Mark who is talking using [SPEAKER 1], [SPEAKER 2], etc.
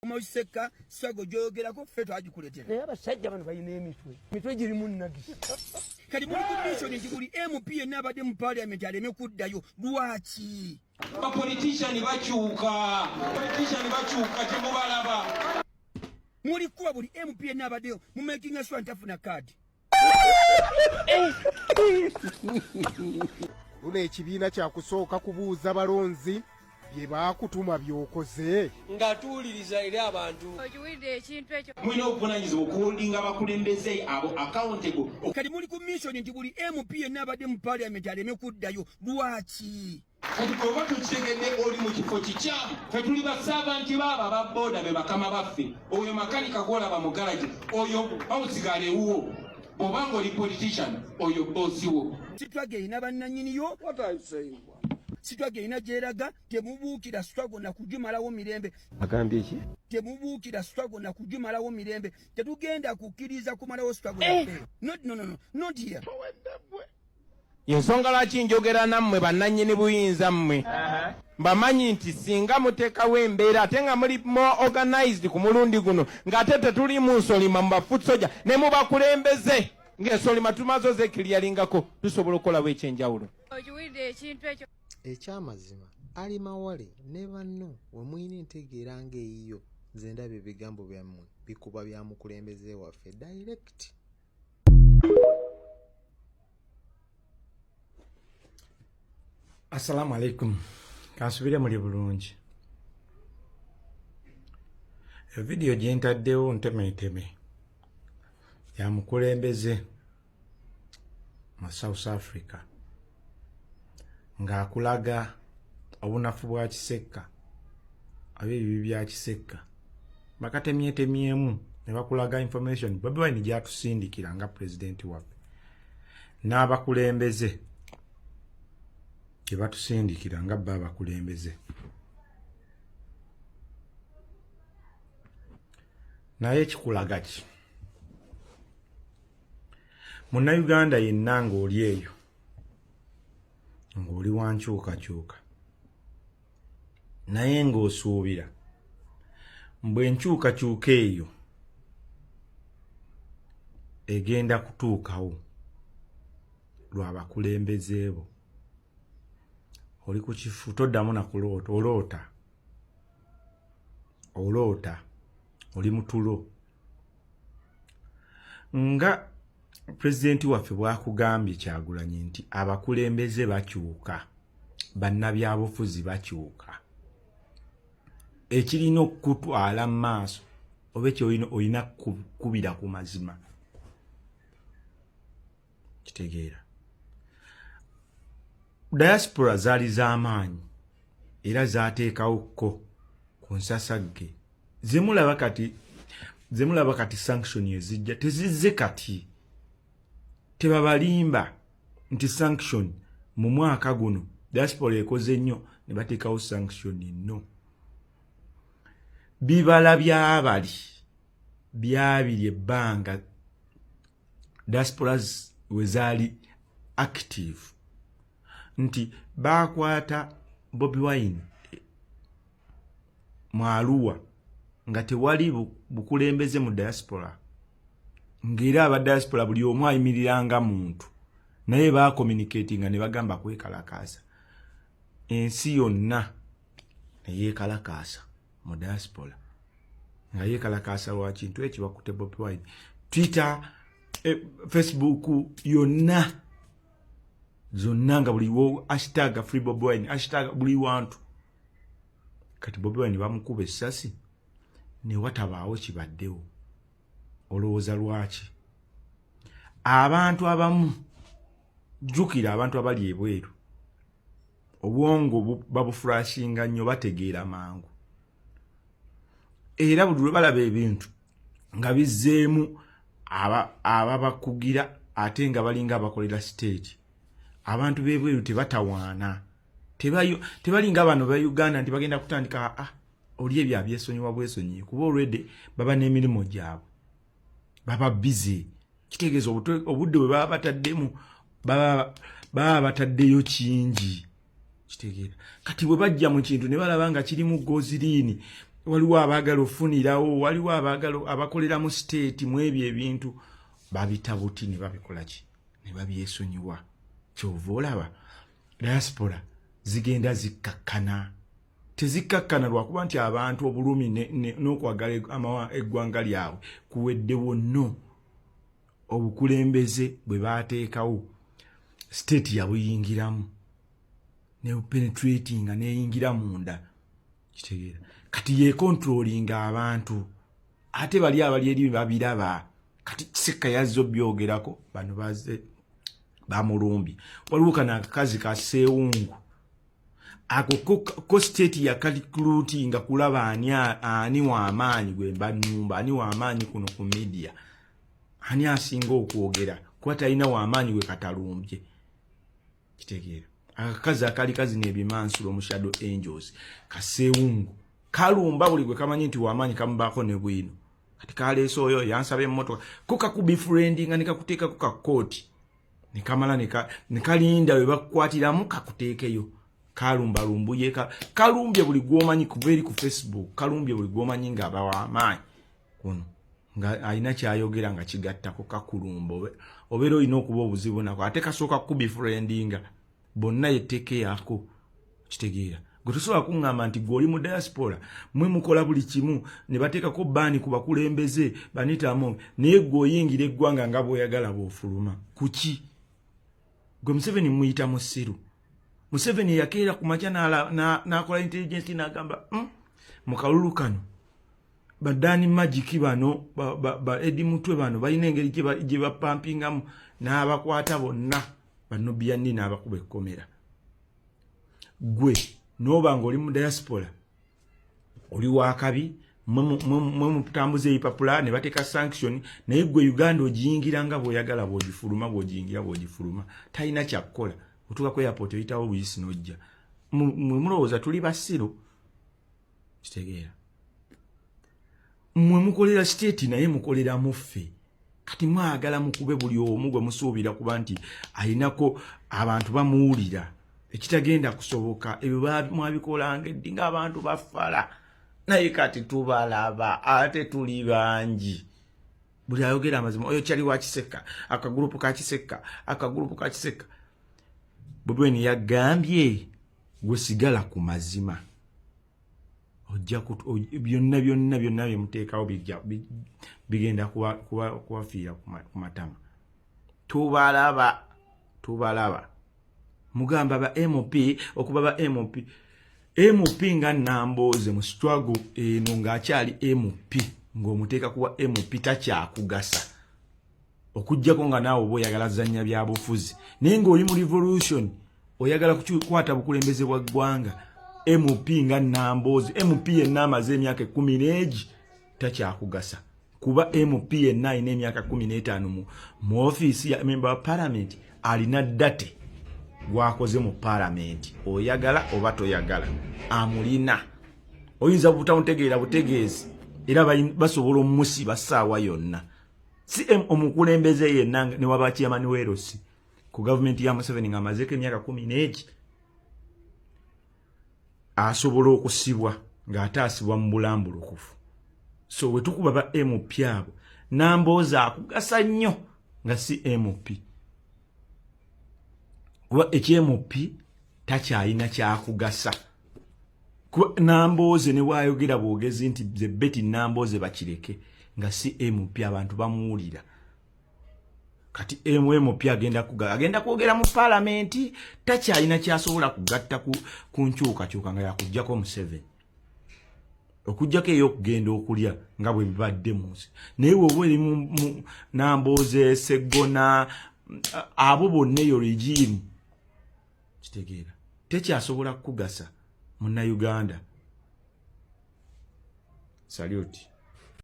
[SPEAKER 1] Omuseka swago gyoyogerako ffe twagikuletera.
[SPEAKER 2] Naye abasajja bano balina emitwe, emitwe girimu nagisi.
[SPEAKER 1] Kati muli ku mission nti buli MP yenna abadde mu parliament aleme kuddayo, lwaki?
[SPEAKER 3] Bapolitician bakyuka, politician bakyuka, temubalaba.
[SPEAKER 1] Muli kuba buli MP yenna abaddeyo mu making sure nti afuna kaadi.
[SPEAKER 4] Luno ekibiina kyakusooka kubuuza balonzi bye baakutuma by'okoze.
[SPEAKER 3] Nga tuwuliriza eri abantu.
[SPEAKER 5] Okiwulidde ekintu ekyo?
[SPEAKER 3] Mulina obuvunanyizibwa okuholdinga abakulembeze abo accountable.
[SPEAKER 1] Kati muli ku mission nti buli MP yenna abadde mu parliament aleme kuddayo, lwaki?
[SPEAKER 3] Kati bw'oba tokitegedde oli mu kifo kikyamu. Ffe tuli basavanti baabo aba boda be bakama baffe. Oyo makanika gw'olaba mu garagi, oyo bawusigala ewuwo. Bw'oba ng'oli politician, oyo boosi wo.
[SPEAKER 1] Struggle erina bannannyini yo.
[SPEAKER 6] What are you saying?
[SPEAKER 1] Struggle erina gy'eraga, temubuukira struggle na kugimalawo mirembe.
[SPEAKER 7] Agambye ki?
[SPEAKER 1] Temubuukira struggle na kugimalawo mirembe. Tetugenda kukkiriza kumalawo struggle yaffe. Not, no, no, no, not here.
[SPEAKER 3] Y'ensonga lwaki njogera nammwe bannannyini buyinza mmwe. Mbamanyi nti singa muteekawo embeera ate nga muli more organized ku mulundi guno, ng'ate tetuli mu nsolima mu bafoot soldier ne mu bakulembeze, ng'ensolima tumaze ozekiriyalingako, tusobola okukolawo eky'enjawulo.
[SPEAKER 5] Okiwulidde ekintu ekyo?
[SPEAKER 8] Ekyamazima Ali Mawale ne banno we mulina entegeera ng'eyiyo nze ndaba ebigambo byammwe bikuba bya mukulembeze waffe direct.
[SPEAKER 9] Assalamu alaikum. Kansubire muli bulungi. Evidiyo gye ntaddewo ntemeeteme ya mukulembeze mu South Africa ng'akulaga obunafu bwa Kisekka oba ebibi bya Kisekka. Bakatemyetemyemu ne bakulaga information Bobi Wine gy'atusindikira nga pulezidenti waffe n'abakulembeze gye batusindikira nga bo abakulembeze. Naye kikulaga ki? Munnayuganda yenna ng'oli eyo ng'oli wa nkyukakyuka naye ng'osuubira mbu enkyukakyuka eyo egenda kutuukawo lwa bakulembeze bo, oli ku kifu, toddamu na kuloota, oloota, oloota, oli mutulo. Nga pulezidenti waffe bw'akugambye Kyagulanyi nti abakulembeze bakyuka, bannabyabufuzi bakyuka, ekirina okukutwala mu maaso oba ekyolina olina kukubira ku mazima. Kitegeera diaspora zaali z'amaanyi era zaateekawo kko ku nsasagge zemulaba kati, zemulaba kati sanction ezijja tezizze kati. Tebabalimba nti sanction mu mwaka guno diaspora ekoze nnyo ne bateekawo sanction. No, bibala byabali byabiri ebbanga diasporas we zaali active nti baakwata Bobi Wine mu Arua nga tewali bukulembeze mu diaspora, ng'era aba diaspora buli omu ayimirira nga muntu, naye baakommunicatinga ne bagamba kwekalakaasa ensi yonna ne yeekalakaasa mu diaspora nga yeekalakaasa lwa kintu ekyo bakutte Bobi Wine. Twitter, Facebook yonna zonna nga buli wo hashtag free Bobi Wine, hashtag buli wantu. Kati Bobi Wine bamukuba essasi ne watabaawo kibaddewo. Olowooza lwaki? Abantu abamu, jjukira abantu abali ebweru obwongo babufurashinga nnyo, bategeera mangu, era buli lwe balaba ebintu nga bizzeemu ababakugira ate nga balinga abakolera siteegi. Abantu b'ebweru tebatawaana, tebalinga bano ba Uganda nti bagenda kutandika oli ebyo abyesonyiwa bwesonyiyi, kuba olwedde baba n'emirimu gyabwe, baba busy. Kitegeeza obudde bwe baba bataddemu baba bataddeyo kingi. Kitegeera kati bwe bajja mu kintu ne balaba nga kirimu goziriini Waliwo abaagala ofunirawo, waliwo abaagala abakolera mu state mu ebyo ebintu babita buti ne babikola ki ne babyesonyiwa. Kyova olaba diaspora zigenda zikkakkana. Tezikkakkana lwakuba nti abantu obulumi n'okwagala eggwanga lyabwe kuweddewo. Nno obukulembeze bwe baateekawo, state yabuyingiramu nepenetratinga, neyingira munda. Kitegeera kati yecontrollinga abantu, ate bali abali eri babiraba. Kati Kisekka yazze obyogerako, bano bazze bamulumbye. Waliwo kano akakazi kaseewungu ako ko state yakarecruitinga kulaba ani w'amaanyi gwe mba nnumba, ani w'amaanyi kuno ku media, ani asinga okwogera, kuba talina w'amaanyi gwe katalumbye. Kitegeera akakazi akali kazina ebimansulo mu Shadow Angels, kaseewungu kalumba buli gwe kamanyi nti w'amaanyi, kamubaako ne bwino. Kati kaleese oyo yansaba emmotoka, ko kakubefriendinga ne kakuteekako kakooti ne kamala ne kalinda we bakukwatiramu kakuteekeyo. Kalumba lumbuye, kalumbye buli gwomanyi kuva eri ku Facebook, kalumbye buli gwomanyi ng'aba w'amaanyi kuno nga alina kyayogera nga kigattako, kakulumba. Obeera olina okuba obuzibu nako, ate kasooka kubefriendinga bonna yeteekeyako. Kitegeera gwe tosobola kuŋŋamba nti gwe oli mu diaspora, mwe mukola buli kimu ne bateekako ban ku bakulembeze banitamu, naye gwe oyingira eggwanga nga bw'oyagala bw'ofuluma. Kuki gwe Museveni muyita musiru? Museveni yakeera ku makya n'akola intelligence n'agamba, mu kalulu kano badani Magic bano ba Eddie Mutwe bano balina engeri gye bapampingamu." N'abakwata bonna banobiyanni n'abakuba ekkomera. Gwe n'oba ng'oli mu diaspora oli wakabi, mwe mutambuza ebipapula ne bateeka sanction, naye gwe Uganda ogiyingira nga bw'oyagala, bw'ogifuluma, bw'ogiyingira, bw'ogifuluma. Talina kyakkola. Otuuka ku airport oyitawo buyisi n'ojja. Mwe mulowooza tuli basiru? Kitegeera mmwe mukolera state, naye mukolera muffe. Kati mwagala mukube buli omu gwe musuubira kuba nti ayinako abantu bamuwulira, ekitagenda kusoboka. Ebyo mwabikolanga eddi ng'abantu bafala, naye kati tubalaba ate tuli bangi. Buli ayogera amazima oyo kyali wa Kisekka, akagurupu ka Kisekka, akagurupu ka Kisekka. Bobi Wine yagambye, gwe sigala ku mazima, ojja byonna byonna byonna byemuteekawo bigenda kubafiira ku matama. Tubalaba, tubalaba. Mugamba ba MP okuba ba MP, MP nga Nambooze mu struggle eno ng'akyali MP, ng'omuteeka kuba MP takyakugasa, okugjako nga naawe oba oyagala zannya byabufuzi, naye ng'oli mu revolution oyagala kukwata bukulembeze bwa ggwanga. MP nga Nambooze, MP yenna amaze emyaka 10 n'egi takyakugasa, kuba MP yenna alina emyaka 15 mu ofiisi ya member wa parliament alina date gwakoze mu parliament, oyagala oba toyagala amulina. Oyinza butamutegeera butegeezi, era basobola omusiba ssaawa yonna. Si omukulembeze yenna ne waba chairman werosi ku gavumenti ya Museveni ng'amazeeko emyaka 10 n'egi asobola okusibwa ng'ate asibwa mu bulambulukufu. So bwe tukuba ba MP abo, Nambooza akugasa nnyo nga si MP, kuba ekyMP takyalina kyakugasa, kuba Nambooze ne bwayogera bwogezi nti ze Betty Nambooze bakireke, nga si MP abantu bamuwulira. Kati MP agenda kwogera mu paalamenti, takyalina kyasobola kugatta ku nkyukakyuka nga yakugjako Museveni, okugjako ey'okugenda okulya nga bwe bibadde mu nsi. Naye bw'oba eri Nambooze, Seggona, abo bonna, eyo regime kitegeera tekyasobola kukugasa munnayuganda. Salute.